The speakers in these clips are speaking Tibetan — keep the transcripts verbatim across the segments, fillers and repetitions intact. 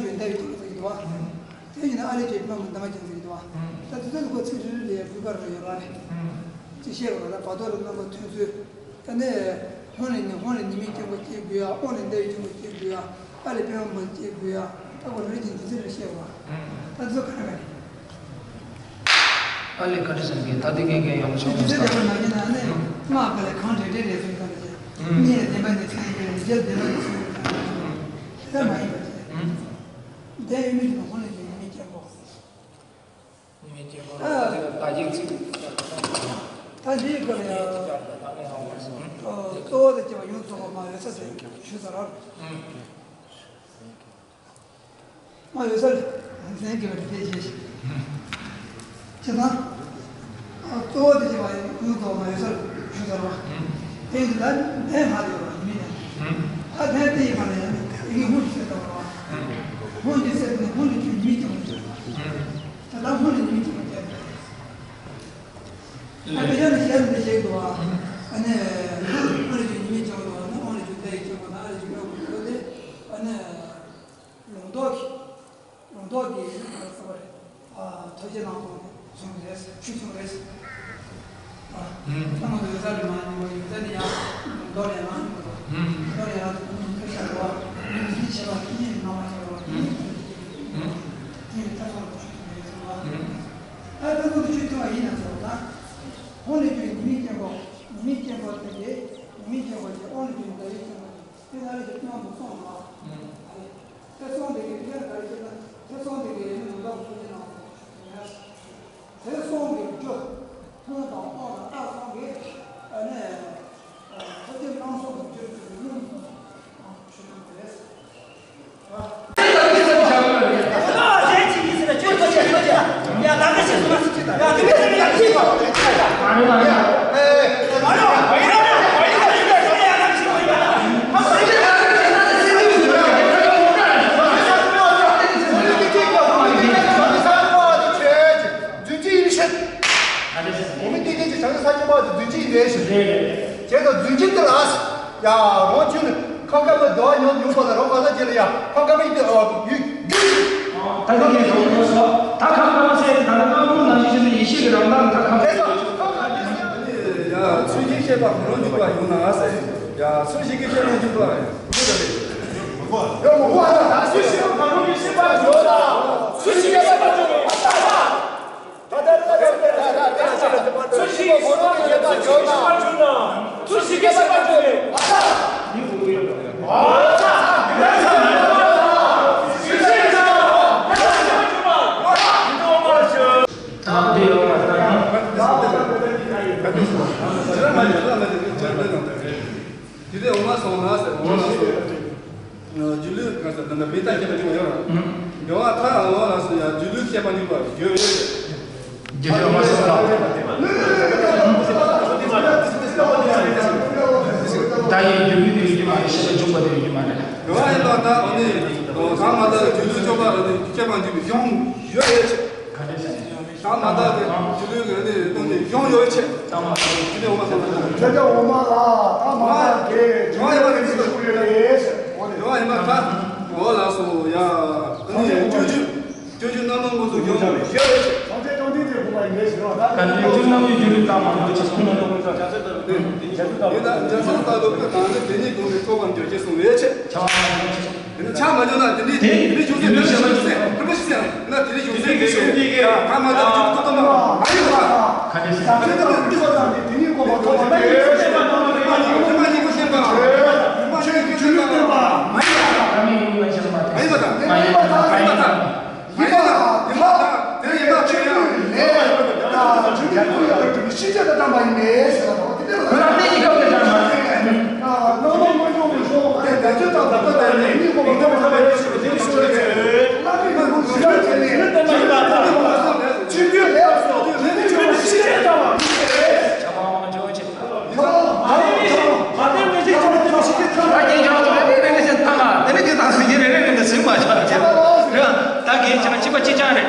ལྷན་ཅིག་འདའ་བའི་སྐྱེ་བོ་ཟེར་གྱི་འདུག་བ། དེ་ཡིན་ན་ཨ་ལས་ཀྱི་སྨན་པོ་འདབ་མ་ཅན་ཟེར་གྱི་འདུག་བ། ད་དེ་ཚོ་ལ་ཁོ་ཚིག་རེ་རེ་ལ་ཡང་དགོས་པ་རེ་ཡོད་ར་རེད། ཅིག་བཤད་རོགས། ད་བར་དོ་ལ་རྣམ་པ་ཐོན་ཚུལ། ད་ནས་ཧོང་ལས་ནི་ཧོང་ལས་ཉི་མའི་སྐྱེ་བོ་སྐྱེ་དགོས་ཡ། ཨོང་ལས་འདའ་བའི་སྐྱེ་བོ་སྐྱེ་དགོས་ཡ། ཨ་ལས་དཔོན་པོ་སྐྱེ་དགོས་ཡ། ད་ཁོ་རེ་རེ་ཅིག་འདི་ཚོ་རེ་བཤད་རོགས། ད་དེ་ཚོ་ག་རེ་ག་རེ། ཨ་ལས་ཁ་ཏི་སེང་གེ་ད་ལྟ་ངེད་ཀྱི་ཡོང་ཆོག་མི་འདི་ཚོ་ལྟ་བུ་ནང་བཞིན་ཨ་ནི་སྔགས་ཀ་ལས་གང་འདྲེ་འདྲེ་རེད་ཟེར་ག་ལ་བྱས། གཉིས་ལས་བདེན་པ་ནི་ཚིག་ཡིན་གྱི་རེད། བརྒྱད་བདེན་པ་ནི་ཚིག་ཡིན་གྱི་རེད། དེ་ལྟར་མ་ཡིན་པ་བྱས། བདེན་ཡོད་མེད་ཀྱི་ནང་ཧོང་ལས་ཀྱི་ཉི་མའི་སྐྱེ་བོ། ཉི་མའི་སྐྱེ་བོ་ཨ། ད་ཅིག་ཚིག་ད་འདིའི་སྐོར་ལ་ཡང་གཙོ་བོ་དང་བཅས་པ་ཡོངས་རྫོགས་པ་མ་ཡོད་ས་ཟེར་ཞུས་ས་རེད། མ་ཡོད་ས་ལ་ཟན་གྱི་བར་དེ་བྱས་ཤིག་ཅེས་དང་། གཙོ་བོ་དེ་བྱས་པ་ཡིན་ཡོངས་རྫོགས་མ་ཡོད་ས་ལ་ཞུ་ཚར་བ། དེ་ཡིན་དུས་ད་ལན་མ་དེ་བ་ཡིན་མིན་ནས། ད་ལན་དེ་ཡིན་པ་ལ་ཡང་དེ་གི་ཧུང་ཞིག་བྱེད་དང་བ། ཧུང་ཞིག་ཟེར་དུས་ཧུང་ལ་ཁྱོད་ཉིད་ཀྱང་མི་བྱེད་པ། ད་ལྟ་ཧུང་ལ་ཉིད་ཀྱང་མི་བྱེད་པ། ད་དཔེ་ཆ་ནས་བཤད་ནས་བཤད་འདུག་བ། ཨ་ནི་ཧུང་ལ་ཁྱོད་ཉིད་ཀྱང་མི་བྱེད་པ། ཨ་ནི་ཧུང་ལ་ཁྱོད་ལྟ་ཡི་ཁྱོད་པ་ན་ཨ་ལ་ཁྱོད་ཡོད་པ་ཡོད་དེ། ཨ་ནི། ལུང་རྟོགས་ཀྱི། ལུང་རྟོགས་ཀྱི་ཡིན་པར་གསལ་བ་རེད། ཨ། ཐོབ་བྱེད་རྣམ་གསུམ་བྱུང་རེད། ཆུ་བྱུང་རེད། ཨ། ཨུམ། ཐ་མ་དུ་ཡོད་ཚད་རེད་མ་ཡིན་པ་ཡོད་ཚད་ནི་ཡང་ལུང་རྟོགས་ལས་ལངས་ཡོད་པ། ཨུམ། ལུང་རྟོགས་ལས་ལངས་དུ་ཁུངས་ཐོབ་བྱ་རེད་བ། མིང་གཞི་བྱེད་པ་ཀུན་ནས་སྣང་བ་ཤར་བ་ཡིན། ཨུམ། དེ་ཡི་མཐའ་སོགས་ལ་ཆུ་བྱུང་རེད་གསུངས་པ། ཨུམ། ཨ། ལྟ་ཚུལ་དུ་ཆུ་བྱུང་བ་ཡིན་ན་ཚོར་བ་དང་། ཧོང་ལས་ཀྱི་ཉི་མའི་སྐྱེ་བོ། ཉི་མའི་སྐྱེ་བོ་དེ་གའི་ཉི་མའི་སྐྱེ་བོ་དེ་ཨོང་ལས་ཀྱི་འདའ་བའི་སྐྱེ་བོ་དེ་དེ་ན་རེ་ཀྱི་སྟོན་དུ་སོང་ལ། ཨུམ། ཨ་ལས། དེ་སོང་དེ་གའི་དེ་ལ་ག་རེ་བྱེད་ན། དེ་སོང་དེ་གའི་ནི་ལུང་དག་ཐུགས་རྗེ་གནང་། དེ་སོང་གི་རྒྱུ། ཧོང་དང་ཨོང་དང་ཨ་སོང་གི། ཨ་ནི། ཐུགས་རྗེ་གནང་སོང་གི་རྒྱུ་དེ་ནི་ཆུ་ནང་དེ། རྫུན་གྱི་ཡིན་ཕྱིར། འོ་མི་སྐད་ཅིག་བྱང་ཆུབ་སངས་རྒྱས་པ་དེ་རྫུན་གྱི་ཡིན་ཟེར་ཞིང་། རེད་རེད། བྱས་ཙང་རྫུན་གྱི་འདི་ལ། ཡ། རང་རྒྱུད་ལ་ཁ་ཁ་མ་འདུག་ཡང་ཡོང་བ་ལ་རང་ག་ལ་རྗེས་ལ་ཡ་ཁ་ཁ་མ་ཡིན་ཏེ། ཨ། ཡུལ་ཡུལ། ད་གིན་ངས་རང་ངོ་སོ་ད་ཁ་ཁ་མ་ཟེར་ཏེ། ད་ལྟ་སྔ་མོ་ནང་བཞིན་བྱས་ནས་ཡེ་ཤེས་ཀྱི་རང་མདངས་ཁ་ཁ་མ་ཟེར། ཡ། ཚུལ་གྱིས་བཤད་པ་གང་རུང་འཇུག་པ་ཡོང་ན་ཟེར། ཡ། ཚུལ་གཞན་གྱིས་བཤད་ན་འཇུག་པ་ཡོང་ན་ཟེར། ཡ། མ་གོ་བ་ད་ཚུལ་གཞན་གྱིས་བཤད་པ་འཇུག་ན། ཚུལ་གཞན་གྱིས་བཤད་པ་འཇུག་ན། དེ་ནས་འོ་མ་སོང་ན་ཟེར། འོ་མ་སོང་། སྒྱུ་ལུས་ག་ཟེར། ད་ལྟ་མི་ལྟར་སྐྱེས་པ་འཇུག་པ་ཡོད་རེད། འགྲོ་བ་ཐར་འོ་ལ་སོགས་ཡང་སྒྱུ་ལུས་སྐྱེས་པ་འཇུག་པ་ཡོད་ཡོད་རེད། སྒྱུ་ལུས་འོ་མ་སོང་ན། ད་ཡིན་སྒྱུ་ལུས་དེ་ཡོད་རྒྱུ་མ་རེད། ཤེས་པ་འཇུག་པ་དེ་ཡོད་རྒྱུ་མ་རེད། འགྲོ་བ་ཡིན་པ་ད་འོ་ནི་གང་མ་ལྟར་སྒྱུ་ལུས་འཇོག་པ་རེད། སྐྱེས་པ་འཇུག་པའི་གཞུང་ཡོད་ཡོད་ཆེ། ག་འདྲ་ཞིག་ཡོད་མེད། ད་མ་དག་གི་སྒྱུ་ལུས་ཀྱི་གནས་སྟོན་ནས་གཞུང་ཡོད་ཆེ། ད་མ་དག་སྒྱུ་ལུས་འོ་མ་སོང་ན། ཁྱོད་ཀྱང་འོ་མ་ལ་ད་མ་དག་གི་གཞུང་ཡོད་པ་རེད། འོ་ནི་གཞུང་ཡིན་པ་ད་འོ་ལགས་སོ། ཡ། ཨ་ནི་སྤྱོད་འཇུག་སྤྱོད་འཇུག་རྣམ་སྣང་ངོ་སོ་གཞུང་ཡོད་ཆེ། སངས་རྒྱས་བཅོམ་ལྡན་འདས་དགོངས་པ་ཡིན་ཞེས་པ་ད། ད་ནི་སྤྱོད་འཇུག་རྣམ་སྨིན་སྒྱུ་ལུས་ལྟ་མ་འགྲོ་ཅིག་ཁོང་ལ་ཡོད་ཀྱང་བྱ་ཚད་ལྟ་བུ་དེ། ཡིན་ད་འཇའ་ཚོན་ལྟ་བུ་ཀུན་དང་ནི་དེ་ཉིད་དགོངས་པའི་ཐོབ་པར་འགྱུར་ཞེས་གསུངས་ཡོད་ཆེ། བྱ་བ་མ་འགྲོ་ཅིག་དེ་ནི་ཆ་མ་འཇོག་ན་དེ་འདྲའི་དེ་འདྲའི་བྱུང་སེམས་དེ་འདྲའི་བྱུང་སེམས་དེ་འདྲའི་བྱུང་སེམས་ན་དེ་འདྲའི་བྱུང་སེམས་དེ་ག་ད་མ་ད་བྱུང་ཐུབ་ཐུབ་མ་མ་ཡིན་པ། ག་ནས་ཟེར། ད་ཁྱོད་ཀྱི་འདི་ཚོ་དང་དེ་ཉིད་གོ་མ་ཐོབ་པ་དེ་མ་ཉིད་མ་ཉིད་ཀྱི་ཤེས་པ་མ་ཡིན་པ། མ་ཉིད་ཀྱི་ཤེས་པ་མ་ཡིན་པ། མ་ཡིན་པ་དང་མ་ཡིན་པ་དང་། ཡིན་པ་དང་། ཡིན་པ་དང་། དེ་ཡིན་པ་ཆོས་ཉིད་ལས། ཆོས་ཉིད་ཀུན་ལ་གྲུབ་པའི་ཤེས་བྱ་དང་ལྡན་པ་ཡིན་པས་ཟེར་བ་དང་། དེ་ལྟར་ལ་དེ་ཉིད་སྐབས་ལ་ལྡན་པ་ཡིན། རྣམ་སྣང་མངོན་སུམ་དུ་ཤོག་དེ་དེ་ཚོད་དང་ལྡན་པ་དང་ཉིད་ཀུན་ལ་ལྡན་པ་ཡིན་པས་ཟེར་བ་དེ་ནི་ཤོག་ཅེས། བླ་མེད་ཀུན་ལ་ཞི་བར་བྱས་ནས་ཆོས་ཉིད་ལས་སོགས་དེ་ནི་ཆོས་ཉིད་ཤེས་བྱ་དང་ལྡན་པ་ཡིན་པས། ད་གིན་ཁྱེད་རང་གཅིག་པ་གཅིག་རྐྱང་རེད།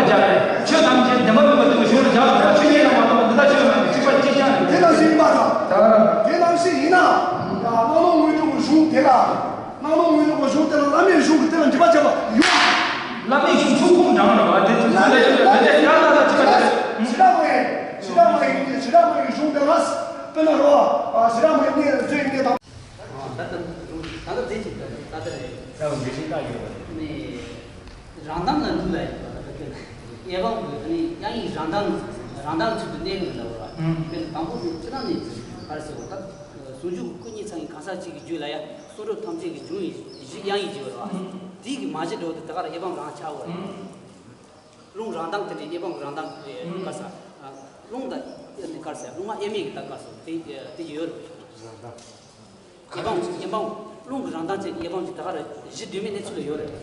ལ་སྦྱར་རེད། ཆོས་ཐམས་ཅད་བདེན་པར་གྲུབ་པ་དེ་གཞུང་ལ་སྦྱར་བ་དང་། ཆོས་ཉིད་ལ་མ་རྟོགས་པ་འདི་དག་ཆོས་མ་ཡིན་པའི་ཕྱིར་པ་གཅིག་ཀྱང་རེད། དེ་ལྟར་ཞིག་ཡིན་པ་དང་། ད་ག་རང་། དེ་ལྟར་ཞིག་ཡིན་ན། ཡང་སྣང་སྟོང་དངོས་གྲུབ་ཀྱི་གཞུང་དེ་ལ། སྣང་སྟོང་དངོས་གྲུབ་ཀྱི་གཞུང་དེ་ལ་བླ་མེད་གཞུང་གི་དེ་ལ་འགྲེལ་པ་བྱས་པ་ཡོད། བླ་མེད་གཞུང་ཚུལ་ཁུངས་དྲངས་རེད་བ། དེ་ཚོ་བླ་མེད་གཞུང་དེ་ལ་ཡ་ད་ད་ཅི་པ་དེ་རེད། ཕྱི་ལ་མ་ཡིན། ཕྱི་ལ་མ་ཡིན། ཕྱི་ལ་མ་ཡིན་གཞུང་དེ་ལ། དཔེར་ན་རོ། ཕྱི་ལ་མ་ཡིན་གནས་རྫས་ཡིན་གནས་དང་། ད་ལྟ་ད་ལྟ་རྫས་ཀྱི་ད་ལྟ་རེད། ད་འདི་ཤིང་རྟ་ཡོད་པ་རེད། ནས་རང་གདམས་ལ་འདུག་ལ་ཡོད་པ་ད་ལྟ་དེ་ལ། དབྱེ་བ་དགོས་ནི་དབྱངས་ཡིག་རང་གདམས། རང་གདམས་ཚུལ་དུ་གནས་དགོས་ལ་བ། ཨང་། དཔེར་ན་དང་པོ་དེ་ཅི་ལ་ནས་ག་རེ་ཟེར་བ་ད། ཟུང་འཇུག་གི་སྐུ་གཉིས་ཚང་གི་གང་ཟག་གཅིག་གི་རྒྱུད་ལ་ཡ་གསུང་རབ་ཐམས་ཅད་ཀྱི་འབྱུང་བའི་གཞི་དབྱངས་ཡིག་ཅེས་པ་རེད་བ། དེའི་གི་མ་གཞི་འགྲོ་དེ་ད་ག་ར་དབྱེ་བ་གང་ཆགས་པ་རེད། ཨང་། རླུང་རང་གདངས་དེ་འདྲའི་དབྱེ་བ་རང་གདངས་དེ་དཀར་ས། རླུང་དང་དེ་དཀར་ས་རླུང་མ་དབྱེར་མེད་ཀྱི་ད་དཀར་སོ་དེ་དེ་ཡོད་རེད། རང་གདངས། དབྱེ་བ་དབྱེ་བ་རླུང་གི་རང་གདངས་ཅན་དབྱེ་བ་ཅིག་ད་ག་རེ་གཞི་གདོད་མའི་གནས་ཚུལ་ལ་ཡོད་རེད།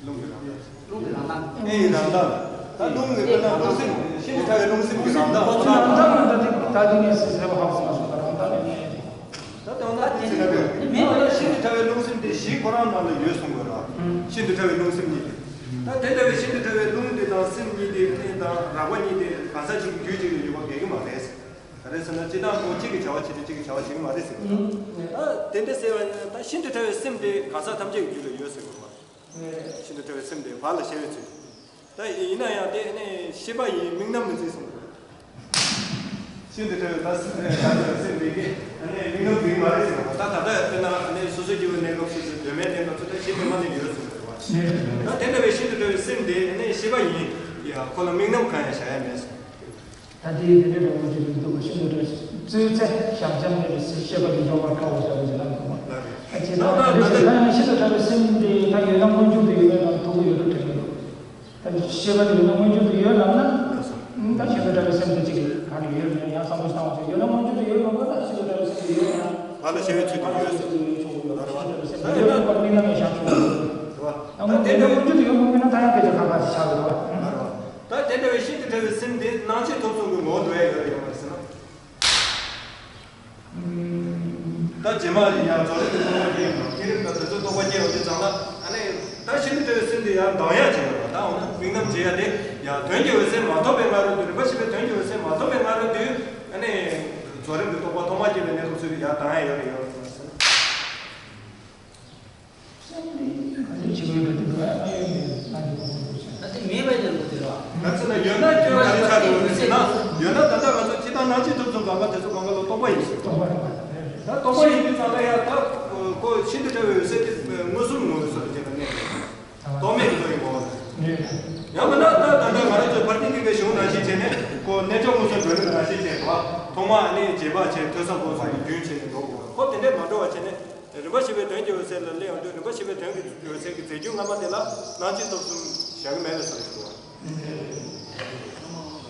རླུང་གི་རང་གདངས། རླུང་གི་རང་གདངས། ཨེ་རང་གདངས། ད་རླུང་གི་དཔེར་ན་རླུང་སེམས་ཤིན་ཏུ་ཕྲ་བའི་རླུང་སེམས་ཀྱི་རང་གདངས། རང་གདངས་ད་དེ་ད་དེ་ནས་སེམས་ཟེར་བ་ཧ་གོ་མ་སོང་། ད་རང་གདངས་ཡིན་ནའི། ད་དེ་འོ་ན་དེ་ཚེ་ན་བས་མེད་པ་ལ་ཤིན་ཏུ་ཕྲ་བའི་རླུང་སེམས་དེ་གཞི་ཁོ་རང་ནང་ལ་ཡོད་གསུང་དགོས་ར། ཤིན་ཏུ་ཕྲ་བའི་རླུང་སེམས་གཉིས་དེ། ད་དེ་འདྲ་བའི་ཤིན་ཏུ་ཕྲ་བའི་རླུང་དེ་དང་སེམས་གཉིས་དེ་ཨ་ནི་དང་རགས་པ་གཉིས་དེ་གང་ཟག་གཅིག་གི་རྒྱུད་གཅིག་ལ་ཡོད་པ་འགལ་གྱི་མ་རེད། ག་རེ་ཟེར་ན་སྤྱི་དང་ཁོ་གཅིག་གི་བྱ་བ་བྱེད་དུས་གཅིག་གི་བྱ་བ་བྱེད་ཀྱི་མ་རེད་ཟེར་གྱི་འདུག་ཨ་དེ་འདྲ་ཟེར་བ་ཡིན་ན་ད་ཤིན་ཏུ་ཕྲ་བའི་སེམས་དེ་གང་ཟག་ཐམས་ཅད་ཀྱི་རྒྱུད་ལ་ཡོད་ཟེར་དགོས་པ། ཤིན་ཏུ་ཕྲ་བའི་སེམས་དེ་བག་ལ་ཞ་བའི་ཚུལ། ད་ཡིན་ན་ཡང་དེ་ནི་ཤེས་པ་ཡིན་དམིགས་རྣམ་མི་འཛིན་གསུངས་འདུག་ཤིན་ཏུ་ཕྲ་བའི་ད་སེམས་དེ་གི་ཨ་ནི་དམིགས་རྣམ་འཛིན་མ་རེད་ཟེར་བ། ད་ད་ལྟ་དཔེར་ན་ཨ་ནི་སོ་སོའི་སྐྱེ་བོའི་གནས་སྐབས་སུ་གདོད་མའི་གནས་སྐབས་སུ་ད་ཤེས་པའི་མ་ནི་ཡོད་ཟེར་བ་རེད་བ། ད་དེ་འདྲ་བའི་ཤིན་ཏུ་ཕྲ་བའི་སེམས་དེ་ཨ་ནི་ཤེས་པ་ཡིན་ཡ་ཁོ་ལ་དམིགས་རྣམ་གང་ཡང་བཞག་ཡ་མེད་ཟེར། ད་དེའི་དེ་འདྲའི་འགྲོ་བ་ཅིག་ལ་འདུག་པ་ཤིན་ཏུ་ཕྲ་བའི་རྩོད་ཚེ་ཞག་འཇམ་མེད་པའི་ཚེ་ཤེས་པ་ཀྱི་འཇོག་པར་དཀའ་བ་ཞེས་པ་ཞིག་ལ་འདུག་པ། ཨ་ཅེ་ད་ད་དེ་ལ་ནི་ཤིན་ཏུ་ཕྲ་བའི་སེམས་དེ་ད་ཡོད་ན་མངོན་གྱུར་དུ་ཡོད་པའི་ནང་དུ་ཡོད་པར་དྲན་གྱི་འདུག་ད་ཤེས་པ་དེ་ཡོད་ན་མངོན་གྱུར་དུ་ཡོད་ལབ་ན། ད་ཤིན་ཏུ་ཕྲ་བའི་སེམས་དེ་གཅིག་གིས་ག་རེ་ཡོད་མེད་ཡང་བསམ་བློ་བཏང་བ་ཞིག་ཡོད་ན་མངོན་གྱུར་དུ་ཡོད་ལབ་པ་ད་ཤིན་ཏུ་ཕྲ་བའི་སེམས་དེ་ཡོད་ན། བག་ལ་ཞ་བའི་ཚུལ་དུ་ཡོད་ཟེར། ཤིན་ཏུ་ཕྲ་བའི་སེམས་དེ་ཡོད་ལབ་པ་དམིགས་རྣམ་ཡང་བཞག་ཆོག་གི་འདུག་ད་མངོན་གྱུར་དུ་ཡོད་མངོན་གྱུར་དུ་ཡོད་མངོན་གྱུར་ན་ད་ཡང་སྐད་ཆ་ཁ་ཁ་ཞིག་ཆགས་འདུག་བ། ད་དེ་འདྲ་བའི་ཤིན་ཏུ་ཕྲ་བའི་སེམས་དེ་སྣང་མཆེད་ཐོབ་གསུམ་གྱི་ངོ་བོ་འགྲོ་ཡ་ཡོད་རེད་ཡོད་མ་རེད་ཟེར་ན། ད་རྗེས་མ་ཡང་རྫོགས་རིམ་གྱི་རྟོགས་པ་སྐྱེས་ཡོང་དང་བསྐྱེད་རིམ་དང་དེ་ཚོའི་རྟོགས་པ་སྐྱེས་ཡོང་དུས་ཙམ་ལ་ཨ་ནི་ད་ཤིན་ཏུ་ཕྲ་བའི་སེམས་དེ་ཡང་ལྡང་ཡ་བྱེད་ཡོད་པ། ད་འོ་ན་དམིགས་རྣམ་བྱེད་ཡ་དེ་ཡང་དོན་གྱི་འོད་གསལ་མ་ཐོབ་པའི་སྔ་རོལ་དུ་རིམ་པ་བཞི་པའི་དོན་གྱི་འོད་གསལ་མ་ཐོབ་པའི་སྔ་རོལ་དུ་ཨ་ནི་རྫོགས་རིམ་གྱི་རྟོགས་པ་ཐོག་མ་སྐྱེས་པའི་གནས་སྐབས་སུ་ཡང་ལྡང་ཡ་ཡོད་རེད་ཡོད་མ་རེད་ཟེར་ན། སེམས་ནི་ག་ཚོད་ཆེ་བའི་ག་དུས་ག་ཨ་ཡོད་མེད་ལ་འདི་གོ་དགོས་ཤིང་། ད་དེ་མེད་པའི་ལས་འགོ་དེ་རེད་བ། ད་ཚེ་ན་ཡོད་ན་སྐྱོན་ག་རེ་ཆགས་འགྲོ་གི་རེད་ཟེར་ན། ཡོད་ན་ད་ལྟ་ང་ཚོ་སྤྱིར་བཏང་སྣང་མཆེད་ཐོབ་ཚུལ་སྒང་ག་དེ་ཚོ་སྒང་ག་ལ་རྟོག་པ་ཡིན་ཟེར། རྟོག་པ་རེད་བ། ད་རྟོག་པ་ཡིན་དུས་ཙམ་ལ་ཡང་ད་ཁོ་ཤིན་ཏུ་ཕྲ་བའི་འོད་གསལ་དེ་མངོན་སུམ་ངོ་བོའི་ས་རུ་སྐྱེས་པ་གནས་རྟོག་མེད་ཀྱི་བློ་ཡིན་གོ། ཡང་མིན་ན་ད་ད་ལྟ་ང་རང་ཚོའི་ཕར་ཕྱིན་གྱི་གཞུང་ནང་བཞིན་བྱས་ནས་ཁོ་རྣལ་འབྱོར་མངོན་སུམ་གྲོལ་རིམ་ནང་བཞིན་བྱས་ཏེ་ཐོག་མ་ཨ་ནི་རྗེས་དཔག་བྱས་ཐོས་བསམ་སྒོམ་གསུམ་གྱི་རྒྱུན་བྱས་ནས་འགྲོ་དགོས། ཁོ་དེ་འདྲའི་མ་འགྲོ་བ་བྱས་ནས། རིམ་པ་བཞི་པའི་དོན་གྱི་འོད་གསལ་ལ་སླེབས་ཡོང་དུས་རིམ་པ་བཞི་པའི་དོན་གྱི་འོད་གསལ་གྱི་རྫས་རྒྱུད་སྔ་མ་དེ་ལ་སྣང་མཆེད་ཐོབ་གསུམ་བཞག་གི་མེད་པའི་བཟོ་ཞིག་འདུག་བ།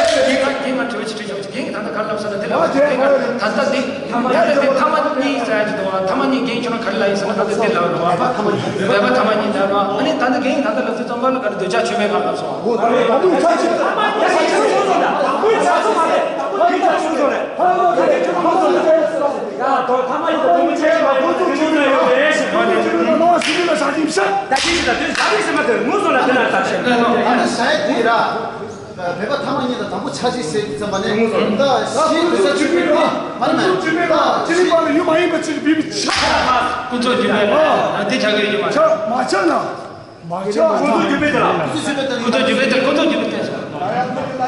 རྒན་ང་རྒན་ང་དྲི་བ་ཅིག་དྲིས་ཆོག་རྒན་གྱིས་ད་ལྟ་ག་རེ་ལབ་ཟེར་ན་དེ་ལབ་རྒན་གྱིས་ད་ལྟ་འདི་ད་ལྟ་འདི་ཐ་མ་གཉིས་ཟེར་ཡ་ཅིག་འདུག་བ། ཐ་མ་གཉིས་རྒན་ཁྱོད་རང་ག་རེ་ལབ་ཡིན་ཟེར་ན་ད་ལྟ་འདི་ལབ་རེད་བ། བོད་པ་ཐ་མ་གཉིས་ལབ་རེད་བ། ཨ་ནི་ད་ལྟ་རྒན་གྱིས་ད་ལྟ་ལབ་དུས་ཙམ་པ་ལ་ག་རེ་འདོད་ཆགས་ཆོས་མེད་ག་ལབ་སོང་བ། ད་ཁྱེད་ཀྱི་ལོ་ཞིག་ལ་ས་ཞིང་བཤད། ད་ཁྱེད་ཀྱི་ལ་དུས་ཟ་རིགས་སེམས་པ་དེར་ངོ་སོ་ལ་དེ་ན་ལྟ་ཞིག་ལ་ལོ། ཨ་ནི་ས་ཡ་དེ་ར། བོད་པ་ཐ་མ་གཉིས་དང་དང་པོ་ཆ་གཅིག་ཟེར་དུས་ཙམ་པ་ནས་ད་ཤི་དུས་ས་ཆུ་པི་པ་མ་ནི་མེད་ད་ཤི་པ་ལ་ཡུལ་མ་ཡིན་པ་ཅིག་བི་བི་ཆ། ཀུན་རྫོབ་རྒྱུ་མེད་ཨ་དེ་ཆ་གི་ཡོད་མ་ཆ་མ་ཆ་ན་མ་ཆ་ཀུན་རྫོབ་རྒྱུ་མེད་ད་ཀུན་རྫོབ་རྒྱུ་མེད་ད་ཀུན་རྫོབ་རྒྱུ་མེད་ད།